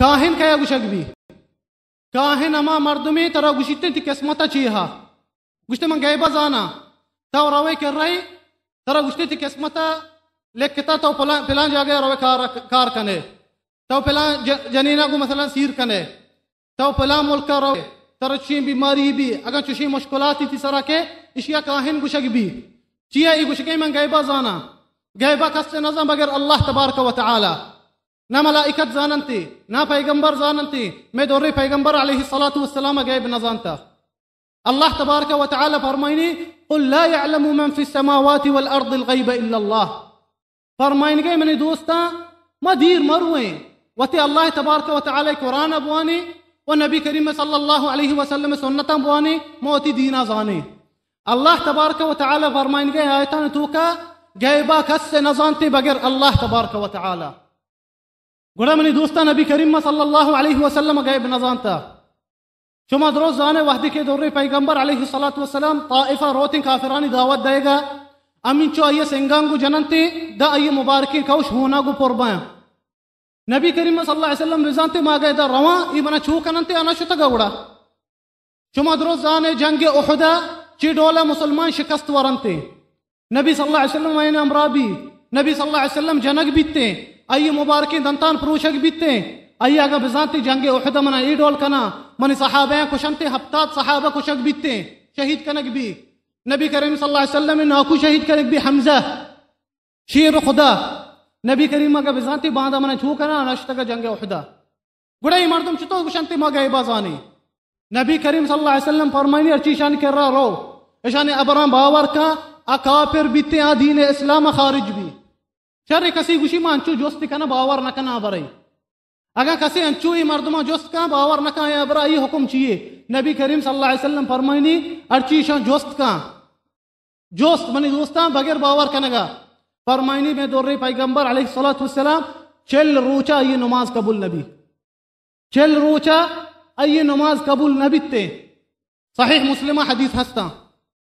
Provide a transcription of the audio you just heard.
کاہن کیا گوشگ بی؟ کاہن ہما مردمے ترا گوشیت تئی قسمت چی ہا؟ گوشتے من غیبہ زاناں۔ تو روے کہ رہے، ترا گوشتے تئی قسمت لکھتا، تو پلان، پلان جاگہ روے کار، کار کنے۔ تو پلان ج-، جنینا گو مثلاً سیر کنے۔ تو پلان ملکا روے، ترا چشیں بیماری بی، اگاں چشیں مشکلاتی تئی سرا کہ، اشیا کاہن گوشگ بی۔ چیا ای گوشگے من غیبہ زاناں؟ غیبہ کس نزان بغیر اللہ تبارک و تعالی۔ نہ ملائکت زاننتے، نہ پیغمبر زاننتے۔ میں دورے پیغمبر علیہ الصلوۃ والسلام غیب نزانتا۔ اللہ تبارک و تعالی فرمائنی، قل لا يعلم من في السماوات والارض الغيب الا اللہ۔ فرمائنگے منی دوستاں، ما دیر مرویں، وتی اللہ تبارک و تعالی قرآن بوانی و نبی کریم صلی اللہ علیہ وسلم سنتاں بوانی، ما وتی دینا زانیں۔ اللہ تبارک و تعالی فرمائنگے آیتان توکا، غیبہ کس نزانتے بغیر اللہ تبارک و تعالی۔ گڑا منی دوستاں، نبی کریم صلی اللہ علیہ وسلم غیب نزانتا۔ شما درست زانے، وہدے کہ دورے پیغمبر علیہ الصلوۃ والسلام طائفہ روتیں کافرانی دعوت دئیگا، امین چو آئی سنگان گو جننتے، دا آئی مبارکیں کوش ہونا گو پر بایاں۔ نبی کریم صلی اللہ علیہ وسلم بزانتے ما گئے دا رواں، ای منا چو کننتے، آنا شتگا گڑا۔ شما درست زانے جنگ احد چی ڈولا مسلمان شکست ورنتے۔ نبی صلی اللہ علیہ وسلم آیان ہمراہ بی، نبی صلی اللہ علیہ وسلم جنگ بیتیں، آئی مبارکیں دنتان پروشگ بیتیں، آئی اگاں بزانتی جنگ احد منا ای ڈول کنا، منی صحابہ کشنتے، ہفتاد صحابہ کشگ بیتیں، شہید کنگ بی۔ نبی کریم صلی اللہ علیہ وسلم ناکو شہید کنگ بی حمزہ، شیر خدا۔ نبی کریم اگاں بزانتی باندا منا چو کنا، نشتگا جنگ احدا۔ گڑا ای مردم چطور گوشنتی ما غیبا زانی؟ نبی کریم صلی اللہ علیہ وسلم فرمائنی، ہرچی شان کرا رو، اشانی ابران باور کا، آ کافر بیتے، آ دین اسلام خارج بی۔ شر کسی گوشی ما انچو جست کنا، باور نہ کنا برے۔ اگاں کسی انچو ای مردمان جست کا، باور نہ کا، یا برا ای حکم چیے؟ نبی کریم صلی اللہ علیہ وسلم فرمائنی، ہرچی شان جست کا۔ جست منی دوستاں بغیر باور کنگا۔ فرمائنی میں دورے پیغمبر علیہ الصلوۃ والسلام چل روچا یہ نماز قبول نبی۔ چل روچا آئی نماز قبول نہ بیتے۔ صحیح مسلم حدیث ہستاں۔